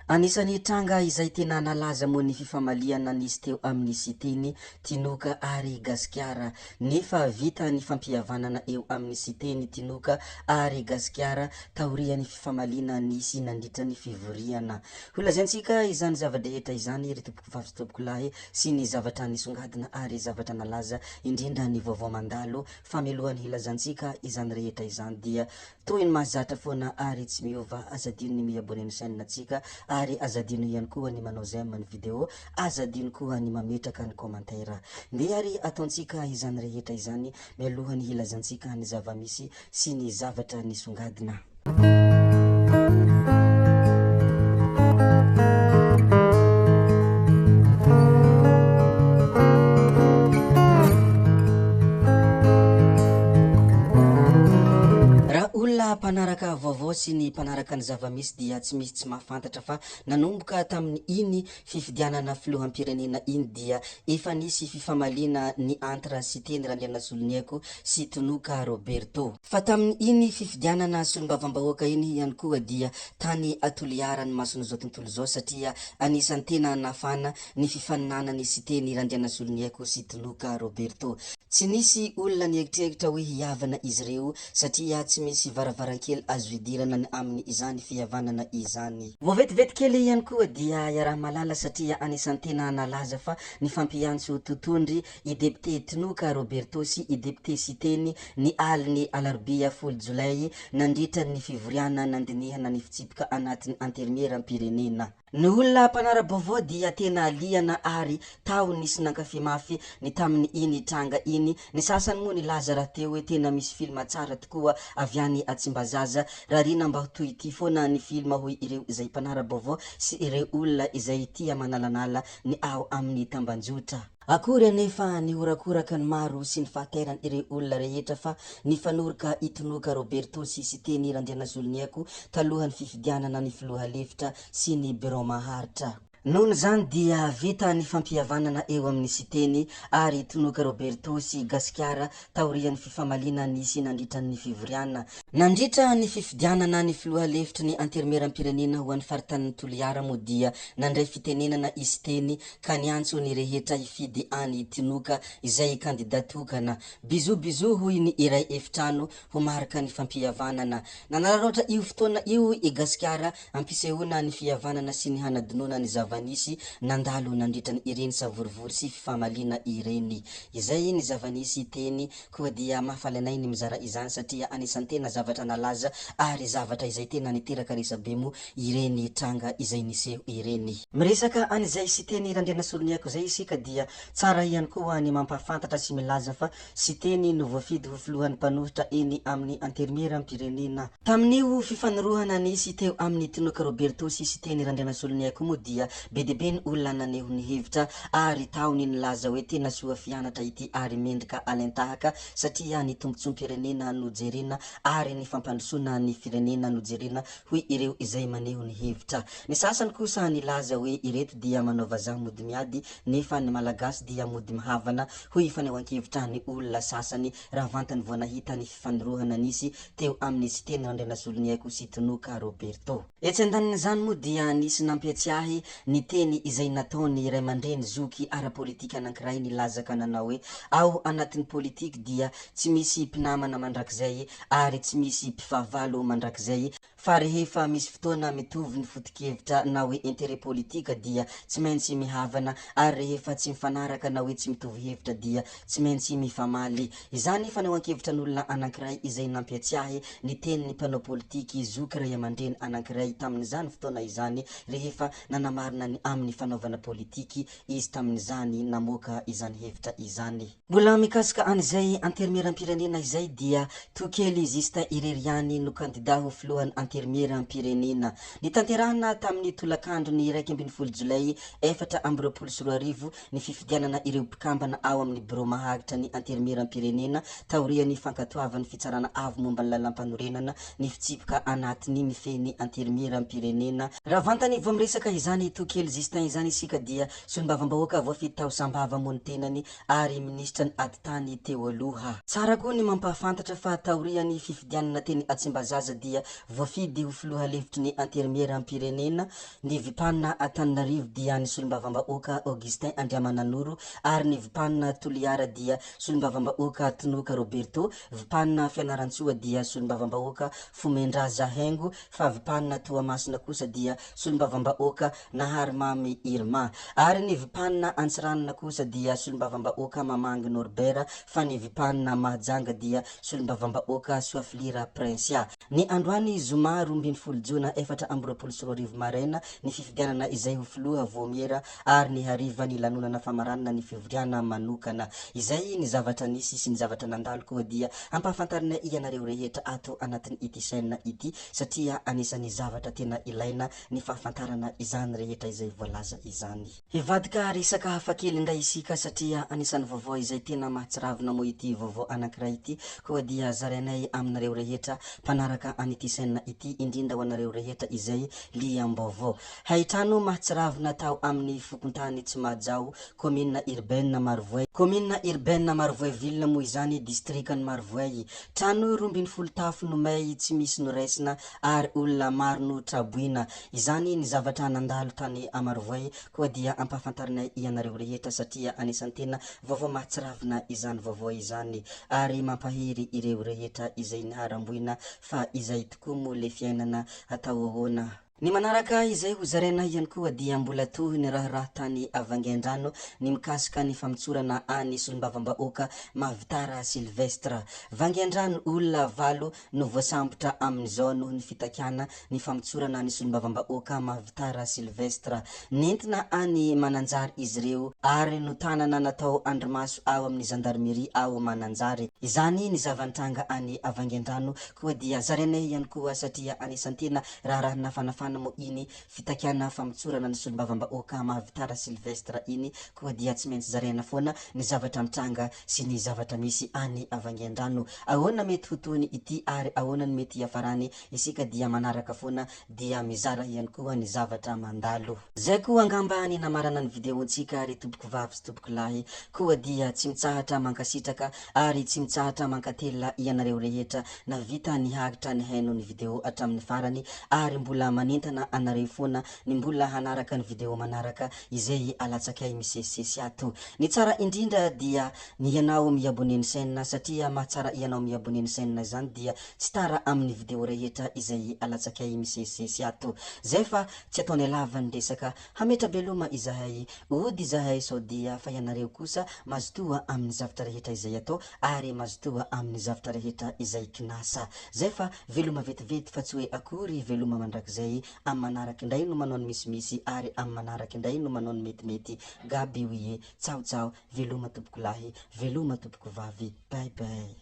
Anisan'ny tranga izay tena nalaza moa ny fifamaliana nisy teo amin'ny Siteny, Tinoka ary Gasikara. Nefa vita ny fampihavanana eo amin'ny Siteny, Tinoka ary Gasikara taorian'ny fifamaliana nisy nandritra ny fivoriana. Holazaintsika izany zava-drehetra izany ry tompokovavy sy tompokolahy sy ny zavatra nisongadina ary zavatra nalaza indrindra ny vaovao mandalo fa mialohan'ny hilazantsika izany rehetra izany dia Toy ny mahazatra foana ary tsy miova, aza adino ny mi-abonner ny chaîne ntsika ary aza adino ihany koa ny manao j'aime ny vidéo, aza adino koa ny mametraka ny commentaire. Ndeha ary ataontsika izany rehetra izany mialohan'ny hilazantsika ny zava-misy sy ny zavatra nisongadina. Raha olona mpanaraka vaovao sy ny mpanaraka ny zava-misy dia tsy misy tsy mahafantatra fa nanomboka tamin'ny iny fifidianana filoham-pirenena iny dia efa nisy fifamaliana ny entre Siteny Randrianasoloniaiko sy Tinoka Roberto. Fa tamin'ny iny fifidianana solombavambahoaka iny ihany koa dia tany Toliara ny mason'izao tontolo izao satria anisan'ny tena nafana ny fifaninanan'i Siteny Randrianasoloniaiko sy Tinoka Roberto. Tsy nisy olona nieritreritra hoe hihavana izy ireo satria tsy misy varavarankely azo idirana ny amin' izany fihavanana izany. Vao vetivety kely ihany koa dia iaraha-mahalala satria anisan'ny tena nalaza fa nifampiantso totondry i depiote Tinoka Roberto sy i depiote Siteny ny alin'ny alarobia folo jolay nandritra ny fivoriana nandinihana ny fitsipika anatin'ny Antenimierampirenena. Ny olona mpanara-baovao dia tena liana ary tao nisy nankafy mafy ny tamin'ny iny tranga iny, ny sasany moa nilaza rahateo hoe tena misy film tsara tokoa avy any Tsimbazaza, rariana mba ho toy ity foana ny film hoy ireo izay mpanara-baovao sy ireo olona izay tia manalanala ny ao amin'ny tambanjotra. Akory anefa ny horakoraka ny maro sy ny fahatairan ireo olona rehetra fa nifanoroka i Tinoka Roberto sy Siteny Randrianazoloniaiko talohan'ny fifidianana ny filoha lefitra sy ny birao maharitra. Noho izany dia vita ny fampihavanana eo amin'i Siteny ary Tinoka Roberto sy Gasikara taorian'ny fifamaliana nisy nandritra ny fivoriana. Nandritra ny fifidianana ny filoha lefitry ny Antenimierampirenena ho an'ny faritanin'i Toliara moa dia nandray fitenenana i Siteny ka niantso ny rehetra hifidy an'i Tinoka izay kandida tokana. Bisous bisous hoy ny iray efitrano ho marika ny fampihavanana. Nanararaotra io fotoana io i Gasikara hampisehoana ny fihavanana sy ny hanadinoana ny zava-nisy nandalo nandritra ny ireny savorovoro sy fifamaliana ireny. Izay ny zava-nisy teny koa dia mahafaly anay ny mizara izany satria anisan'ny tena zavatra nalaza ary zavatra izay tena niteraka resabe moa ireny tranga izay niseho ireny. Miresaka an'izay Siteny Randrianasoloniaiko izay isika dia tsara ihany koa ny mampahafantatra sy milaza fa Siteny no voafidy ho filohan'ny mpanohitra eny amin'ny Antenimierampirenena. Tamin'io fifanorohana nisy teo amin'i Tinoka Roberto sy Siteny Randrianasoloniaiko moa dia be dia be ny olona naneho ny hevitra ary tao ny nilaza hoe tena soa fianatra ity ary mendrika alain-tahaka satria ny tombotsoam-pirenena no jerena ary ny fampandrosoana ny firenena no jerena hoy ireo izay maneho ny hevitra. Ny sasany kosa nilaza hoe ireto dia manao vazaha mody miady nefa ny Malagasy dia mody mihavana, hoy fanehoan-kevitra ny olona sasany raha vantany vao nahita ny fifanorohana nisy teo amin'i Siteny Randrianasoloniaiko sy Tinoka Roberto. Etsy andanin'izany moa dia nisy nampiatsiahy ny teny izay nataon'ny ray aman-dreny zoky ara-politika anankiray nilaza ka nanao hoe ao anatin'ny politique dia tsy misy mpinamana mandrakizay ary tsy misy mpifahavalo mandrakizay fa rehefa misy fotoana mitovy ny foto-kevitra na hoe intérêt politique dia tsy maintsy mihavana ary rehefa tsy mifanaraka na hoe tsy mitovy hevitra dia tsy maintsy mifamaly. Izany fanehoan-kevitra an'olona anankiray izay nampiatsiahy ny tenin'ny mpanao politiky zoky ray aman-dreny anankiray tamin'izany fotoana izany rehefa nanamarina ny amin'ny fanaovana politiky izy tamin'izany namoaka izany hevitra izany. Mbola mikasika an'izay Antenimierampirenena izay dia Tokely Justin irery ihany no kandida ho filohan'ny Antenimierampirenena. Nitanterahana tamin'ny tolakandron'ny 11 jolay 2024 ny fifidianana ireo mpikambana ao amin'ny birao maharitra ny Antenimierampirenena taorian'ny fankatoavan'ny Fitsarana Avo momba ny Lalàmpanorenana ny fitsipika anatiny mifehy ny Antenimierampirenena. Raha vantany vao miresaka izany Tokely Justin izany isika dia solombavambahoaka voafidy tao Sambava moa ny tenany ary minisitra ny ady tany teo aloha. Tsara koa ny mampahafantatra fa taorian'ny fifidianana teny Tsimbazaza dia voafidy Voafidy ho filoha lefitry ny Antenimierampirenena ny Vipana Antananarivo dia ny solombavambahoaka Augustin Andriamananoro ary ny Vipana Toliara dia solombavambahoaka Tinoka Roberto, Vipana Fianarantsoa dia solombavambahoaka Fomendraza Haingo fa Vipana Toamasina kosa dia solombavambahoaka Naharimamy Irma. Ary ny Vipana Antsiranana kosa dia solombavambahoaka Mamangy Norbert fa ny Vipana Mahajanga dia solombavambahoaka Soafilira Princia. Ny androany zoma 12 jona 2024 maraina ny fifidianana izay ho filoha voamiera ary ny hariva ny lanonana famaranana ny fivoriana manokana. Izay ny zavatra nisy sy ny zavatra nandalo koa dia ampahafantarinay ianareo rehetra ato anatin'ity chaîne ity satria anisan'ny zavatra tena ilaina ny fahafantarana izany rehetra izay voalaza izany. Hivadika resaka hafa kely indray isika satria anisan'ny vaovao izay tena mahatsiravina moa ity vaovao anankiray ity koa dia zarainay aminareo rehetra mpanaraka an'ity chaîne ity indrindra ho anareo rehetra izay liam-baovao. Haitrano mahatsiravina tao amin'ny fokontany Tsimajao, commune urbaine Marovoay, commune urbaine Marovoay ville moa izany distrikan'i Marovoay. Trano 12 tafo no may tsy misy noraisina ary olona maro no traboina. Izany ny zavatra nandalo tany Amarovoay koa dia ampahafantarinay ianareo rehetra satria anisan'ny tena vaovao mahatsiravina izany vaovao izany ary mampahery ireo rehetra izay niharam-boina fa izay tokoa moa le fiainana atao ahoana. Ny manaraka izay ho zaraina ihany koa dia mbola tohy ny raharaha tany Vangaindrano ny mikasika ny famotsorana an'i solombavambahoaka Mahavitara Sylvestre. Vangaindrano, olona valo no voasambotra amin'izao noho ny fitakiana ny famotsorana ny solombavambahoaka Mahavitara Sylvestre. Nentina any Mananjary izy ireo ary notanana natao andrimaso ao amin'ny zandarimeria ao Mananjary. Izany ny zava-nitranga any Vangaindrano koa dia zarainay ihany koa satria anisan'ny tena raharaha nafanafana moa iny fitakiana famotsorana ny solombavambahoaka Mahavitara Sylvestre iny koa dia tsy maintsy zaraina foana ny zavatra mitranga sy ny zavatra misy any Vangaindrano. Ahoana mety ho tohiny ity ary ahoana no mety hiafarany isika dia manaraka foana dia mizara ihany koa ny zavatra mandalo. Zay koa angamba ny namarana ny video-ntsika ry tompoko vavy sy tompoko lahy koa dia tsy mitsahatra mankasitraka ary tsy mitsahatra mankatelina ianareo rehetra navita niharitra nihaino ny video hatramin'ny farany ary mbola manentana anareo foana ny mbola hanaraka ny video manaraka izay alatsakay misesisesy ato. Ny tsara indrindra dia ny ianao mi-abonner ny chaîne satria mahatsara ianao mi-abonner ny chaîne izany dia tsy tara amin'ny video rehetra izay alatsakay misesisesy ato. Zay fa tsy ataonay lava ny resaka Hametra-beloma izahay, hody izahay sao dia fa ianareo kosa mazotoa amin'ny zavtra rehetra izay atao ary mazotoa amin'ny zavtra rehetra izay kinasa. Zay fa veloma vetivety fa tsy hoe akory veloma mandrakizay, amin'ny manaraka indray no manao ny misimisy ary amin'ny manaraka indray no manao ny metimety. Gaby oie, tsaho tsaho, veloma tompokolahy, veloma tompokovavy. Bye bye.